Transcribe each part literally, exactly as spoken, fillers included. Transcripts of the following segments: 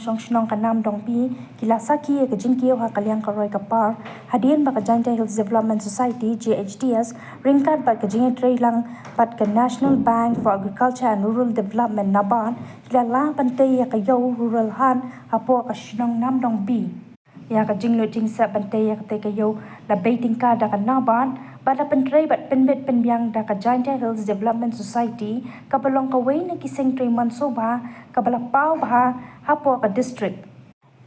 Shnong shnong ka Namdong B ki la sakhi ïa ka jingkiew ha ka liang ka roi ka par hadien ba ka Jaintia Hills Development Society, J H D S, ryngkat bad ka jingïatreilang bad ka National Bank for Agriculture and Rural Development, NABARD, ki la lah ban tei ïa ka ïew Rural Haat hapoh ka shnong Namdong B. Ïa ka jinglut jingsep ban tei ïa katei ka ïew la bei tyngka da ka NABARD bad la pyntrei bad pynbit pynbiang da ka Jaintia Hills Development Society, kaba long kawei na ki seng trei mon sngewbha kaba la paw bha hapoh ka district.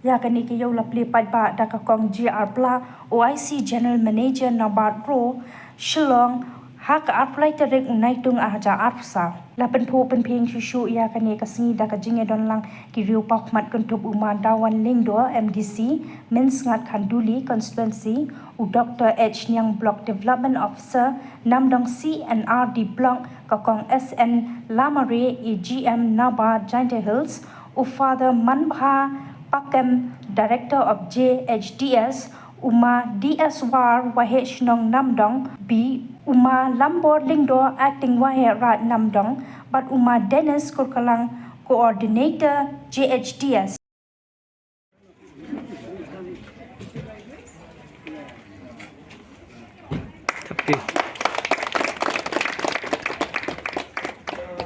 Ïa kane ka ïew la plie paidbah da ka Kong J R Pla, O I C General Manager NABARD Ro, Shillong, ha ka arphew lai tarik u Naitung arhajar arphew saw. La pynphuh pynphieng shuh shuh ïa kane ka sngi da ka jingïadon lang ki riew paw khmat kynthup u Ma Dawan Lyngdoh, M D C, Mynsngat Khanduli Constituency, u Doktor H Niang, Block Development Officer, Namdong C and R D Block, ka Kong S N Lamare, A G M NABARD Jaintia Hills, u Father Manbha Pakem, Director of J H D S, u Ma D S War, Waheh Shnong Namdong B, u Ma Lambor Lyngdoh, Acting Waheh Raid Namdong, bad u Ma Dennis Kurkalang, Coordinator J H D S.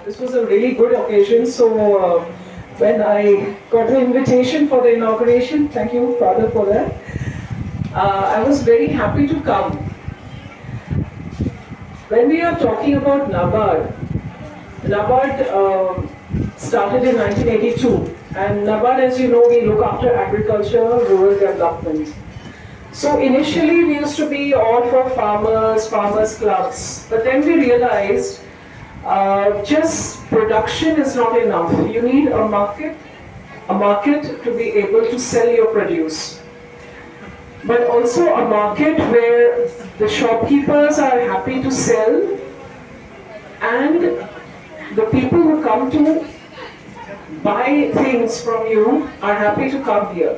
This was a really good occasion. So uh, when I got the invitation for the inauguration, thank you, Father, for that. Uh, I was very happy to come. When we are talking about NABARD, NABARD um, started in nineteen eighty-two, and NABARD, as you know, we look after agriculture, rural development. So initially, we used to be all for farmers, farmers clubs, but then we realized uh, just production is not enough. You need a market, a market to be able to sell your produce, but also a market where the shopkeepers are happy to sell and the people who come to buy things from you are happy to come here.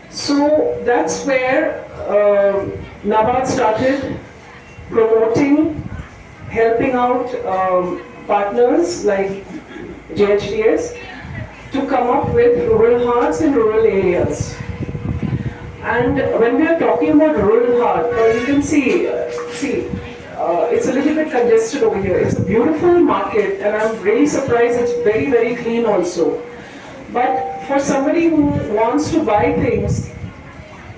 So that's where um, NABARD started promoting, helping out um, partners like J H D S to come up with rural haats in rural areas. And when we are talking about rural haat, uh, you can see, uh, see, uh, it's a little bit congested over here. It's a beautiful market, and I'm really surprised it's very, very clean also. But for somebody who wants to buy things,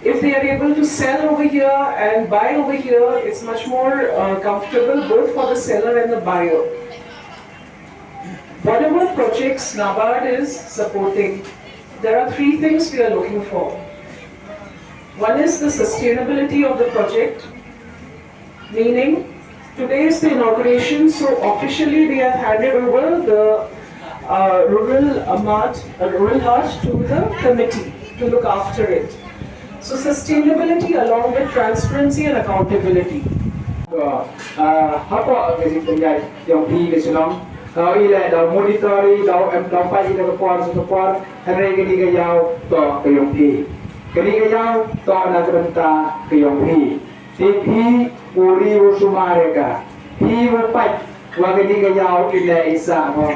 if they are able to sell over here and buy over here, it's much more uh, comfortable both for the seller and the buyer. Whatever projects NABARD is supporting, there are three things we are looking for. One is the sustainability of the project, meaning today is the inauguration, so officially we have handed over the uh, rural uh, mart, uh, rural haat to the committee to look after it. So sustainability along with transparency and accountability. Hapoh ka jingpynïaid yong phi ka shnong, ka i leh da monitor i da em da pai i da ka por sha ka por, hynrei kani ka ïaw toh ka yong phi. Kani ka ïaw toh na ka bynta ka yong phi. Te phi u ri u sumar ïa ka. Phi u pait wa kani ka ïaw i leh i sah mo.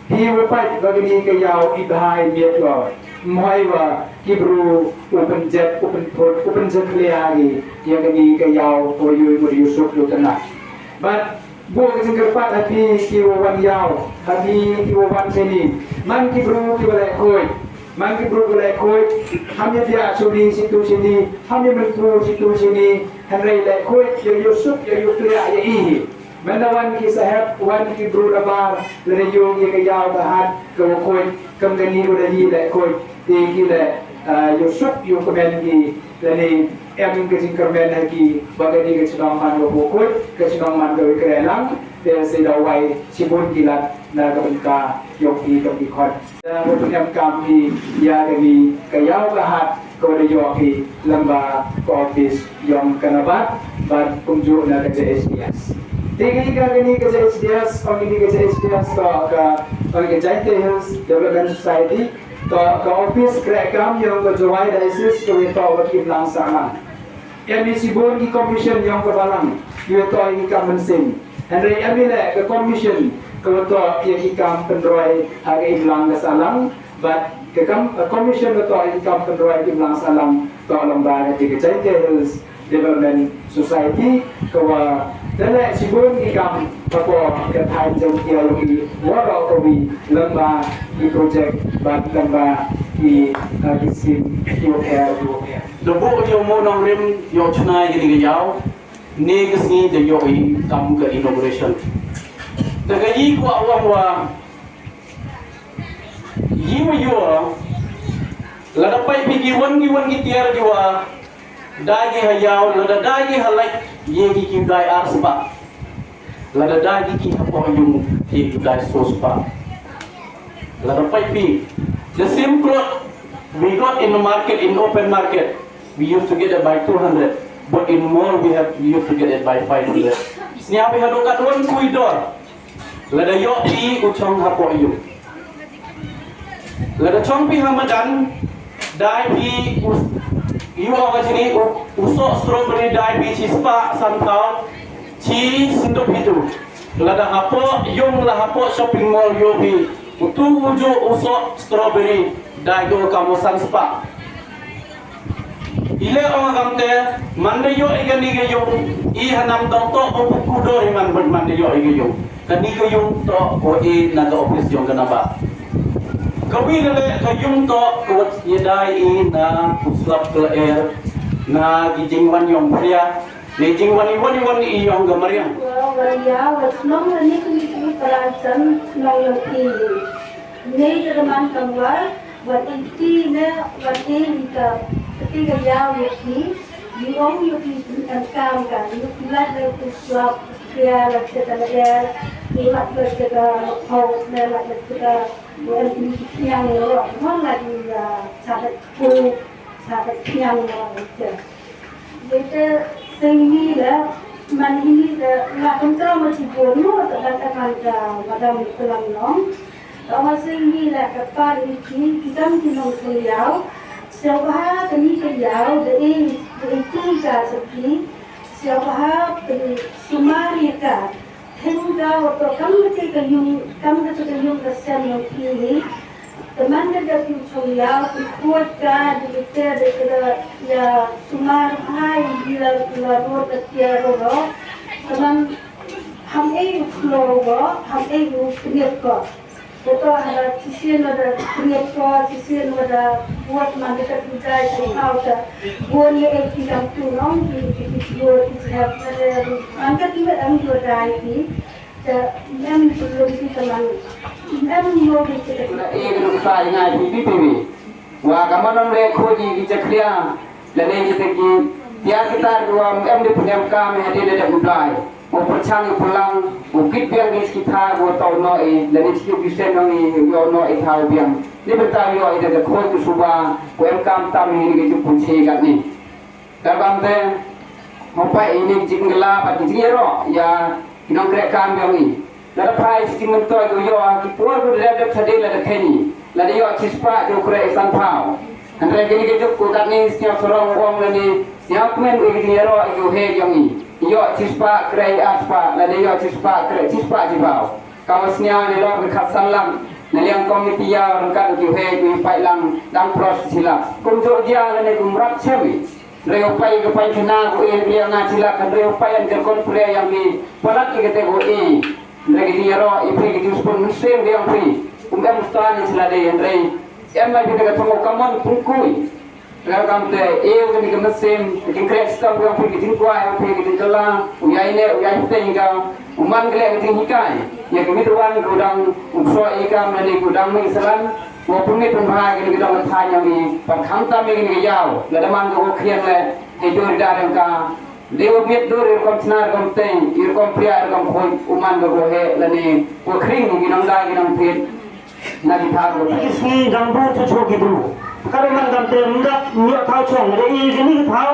Phi u pait wa kani ka ïaw i bha i miat mo. Mhoi wa ki bru u pynjep u pynput u pynjakhlia ki ïa kani ka ïaw wa yu i mut yu suk yu tana. Bad Buh ka jingkyrpad ha phi ki wa wan ïaw, ha phi ki wa wan shane. Man ki bru ki wa leh khuid, man ki bru ki wa leh khuid. Ham ïa biah shane shitu shane, ham ïa myntu shitu shane. Hynrei leh khuid ïa ïu suk ïa ïu kliah ïa i. Mynta wan ki sahep, wan ki bru nabar, lada ïoh ïa ka ïaw ka hat ka wa khuid, kam kani wa da ïa leh khuid. Te ki leh ïu suk ïu kmen ki lane em ka jingkyrmen ha ki ba kane ka chnong man ka bukut ka chnong man ka wikre lang. Te sa da wai shibun ki lad na ka bynta yong ki kam ki khot. Da ba pynem kam ki ïa kane ka ïaw ka hat ka wa da ïoh ki lamba ka office yong ka NABARD bad kumjuh na ka J H D S. Te kane ka kane ka J H D S ong kane ka J H D S ka ka Jaintia Hills Development Society. Ka, ka office kreh kam yong ka Jowai Diocese ka wei toh wa ki imlang sahlang. Em i shibun ki commission yong ka balang ki wei toh i kam mynsiem. Hynrei em i leh ka commission ka wei toh ïa ki kam pynroi ha ka imlang ka sahlang. Bad ka kam, ka commission ba toh ïa ki kam pynroi ki imlang sahlang toh lyngba ka Jaintia Hills Development Society, ka wa da leh shibun ki kam hapoh ka thaiñ Jaintia, ïa ki waroh kawi, lyngba ki project bad lyngba ki, uh, ki scheme kiwa pher kiwa pher. Da buh ïa u Mawnongrim ïoh chna ïa kane ka ïaw, ne ka sngi da ïoh i kam ka inauguration. Da ka i kwah wan wa Yi wa yor, lada pait phi ki wan ki wan ki tiar ki wa dai ki ha ïaw, lada dai ki ha lait, ye ki ki dai ar spah. Lada dai ki ki ha poh yung, ye ki dai so spah. Lada pait phi, the same cloth we got in the market, in open market, we used to get it by two hundred, but in mall we have, we used to get it by five hundred. Sñiaw phi haduh katwan kui dor. Lada ïoh phi u chong hapoh yung. Lada chong phi ha madan, dai phi u, ïoh ka jini u, u soh strawberry dai phi chi spah san thaw, chi sendok itu. Lada hapoh yung la hapoh shopping mall ïoh phi utu u ju u soh strawberry dai ko kamo san spah. I leh ong ha kamte, man da ïoh i kani ka yung, i hanam dong toh o pu ku dor i man, man da ïoh i ka yung. Kani ka yung toh o i na ka office yung ka naba. Ka wi na leh ka yung toh ka wat ïadei i na u slap ka lyer, na ki jingwan yung pria, ne jingwan i wan i wan i yung ka mariang. Wa, wa ïa, wa chnong na ni kani kani para chan chnong yung ki. Nei ka daman kam war, wat iti ne, wat iti ka, iti ka ïaw ïa ki, ïa ong ïa ki kan kam ka, ïa ki lait lait tu suap, ïa lait ka ta lait, ïa lait lait ka ta hau, ne lait lait ka ta, ïa ki kiang ro, mon lait ïa cha lait ku, cha lait kiang ro ïa. Ïa te seng ni la, man ini te, la kan tra ma chi bon, no, ta kan ta kan ta, madam ni kulang nong. Ka wa seng ni la ka par ni ki, ki kam ki nongchong ïaw. Siaw bha ka ni ka ïaw, da i, da i ti ka sa ki. Siaw bha ka ni sumar ïa ka. Theng ka wa to kam ka te ka yung, kam ka te ka yung ka sem nong ki hi. Ka man ka da ki chong ïaw, ki khuat ka, da ki te, da ki da ïa sumar bha ïa la, la rot da ki ïa ro ro. Ka man ham ei u klo ro, ham ei u kniat ko. Ko to ha da chisien wa da kriat ko, chisien wa da buat man da ka tu jai tu hau ta. Buat ye ek ki dam tu nong, ki, ki, ki, ki buat ki jihad na da. Man ka tu em dua dai ki, ta em tu lum ki ta man. Em mo ki ta. Ïa ka nuksa ïa nga phi phi phi. Wa ka mon nong re khuid ïa ki jakhlia. Lane kita ki tiar ki tar ki wa em dei pynïam kam hadien da u Blai. U pyrshang u pyrlang u kit biang ki ski tha u tau no i lane ski u kisen nong i u no i tha u biang. Ni bynta u i da ka khoi ku suba ku em kam tam i ni ki jup pun chi kat ni. Karbam te mo pa i ni jing la pa ki jing ro ya ki nong krek kam biang i. Lada phai shi jingmyntoi ko ïoh ha ki por ko dep dep thadei lada kheini. Lada ïoh chispah ko khreh san phaw. Hynrei kini ki juk ko katni sñiaw sarong u ong lane sñiaw kmen ko ki ïaroh ko he yong i. Ïoh chispah khreh ar spah lada ïoh chispah khreh chispah chiphaw. Ka wa sñiaw ne lor ka khat san lak. Na liang komiti ïaw ryngkat ko he ko i paitlang dang pros chilak. Kum jok jia lane kum rap chem i. Hynrei u pai ka pai kena ko i liang nga chilak hynrei u pai an ka kon pre yang i palat i kate ko i. Hynrei ki jingïaroh ïa phi ki jingspun mynsiem ki ong phi. Kum em stan ïa sila dei hynrei em lai phi ka thong ka mon pungkui. Ka kam te ïa kani ka mynsiem ki jingkreh stam ki ong phi ki jingkwah ïa phi ki jingkylla. U ïai ne u ïai pteng ka u man ka leh ka jinghikai. Ïa ka mit wan ka u dang u pso ïa ka mane ka u dang mih salan. Wa pynmit pynbha kani ka dang ka thaiñ ïa mi pat khamtam ïa kani ka ïaw. Lada man ka u khian le ïa jor da dang ka. Dei wa miet dur ïa rukom chna rukom teng, ïa rukom pria ïa rukom khuid, u man ka ko heh lane ko khring ki nong dai ki nong thied. Na ki thar ko. Ki sngi dang bu chu chu ki bu. Ka ruh man kam te mdak ñiuh thaw chong, dei i ki ni ki thaw.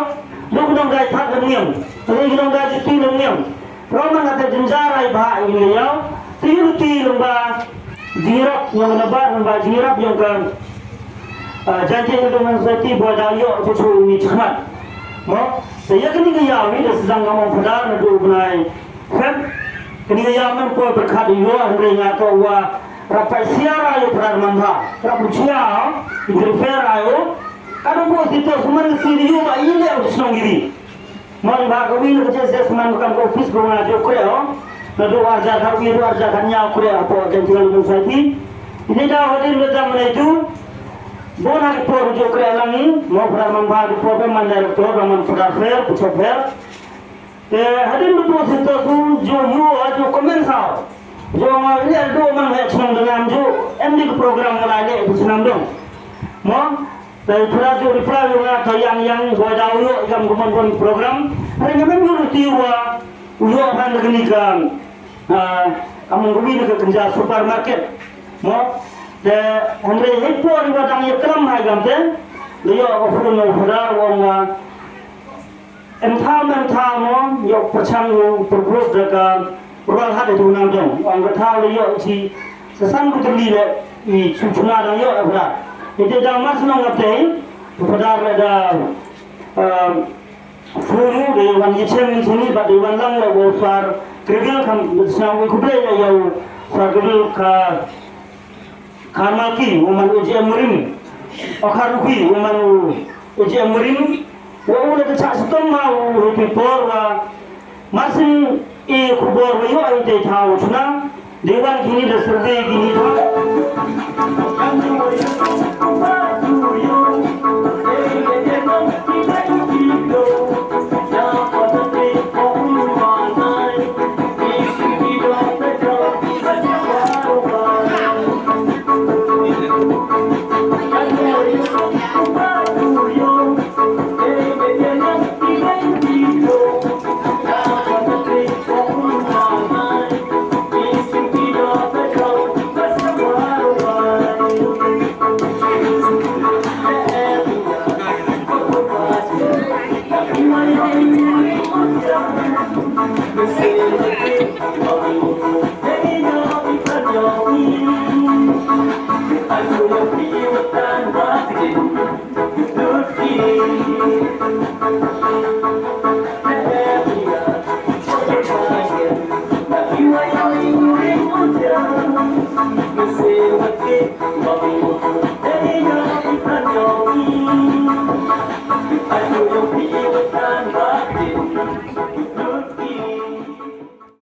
Duk nong dai thak nong niam, dei ki nong dai juti nong niam. Ruh man ka te jynjar ai bha i ni ïaw. Ti ruh ti long ba. Jingïarap yong ka nabar, nabar jingïarap yong ka, ah, Jaintia Hills Development Society ba da ïoh chuh chuh ïa ngi chakhmat. Mo, te ïa kane ka ïaw ngi da sdang ngam ong phadar naduh u bnai Feb. Kane ka ïaw ngam poi pyrkhat ïa u hynrei nga kwah wa Rap pait siar aïu pradar man bha. Rap bujiar, interfere aïu. Kadang buh sito suman siriu ba ile u shnong giri. Mon ba ka win ka jesse suman kam ka office ko nga jo kre o. Na do arja ka wi do arja kan nya kre apo kan tinggal dum sai ti. Ini da hadin da dam na itu. Bon ha por jo kre lang ni. Mo pradar man bha di por man director man pradar fair, puchok fair. Te hadin du tu sito su jo yu a jo komen sao. Jo nga ile do man he chnong dengam jo em dik program nga ile bu chnam dong. Mo te pura jo reply nga to yang yang boy da uyo ikam guman bon program. Hari nga men yu ruti wa uyo kan degni kan. Among gwi ni ka kenja supermarket. Mo te hendre he por wa dang ye kram hai gam te. Yo ko phone no phadar wa nga. Em thaw men thaw mo, ïoh pyrchang u pyrgos da ka rwal hat ïa u nang jong. Ong ka thaw da ïoh chi sa san ku tylli le i chu chuna da ïoh ïa pyrda. Ite da mar shnong ap te, u pyrda le da, eh, furu de wan i chem ni chini ba de wan lang le wo sar krigel kam sna u kuble le ïa u sar krigel ka Kharmalki, u man u J M Murim. O Kharukhi, u man u, u J M Murim. Wa u la ka chak sitom ma u, u pi por wa. Masin e khubor wa yo ai te thaw chuna. Dewan kini da serde kini thaw.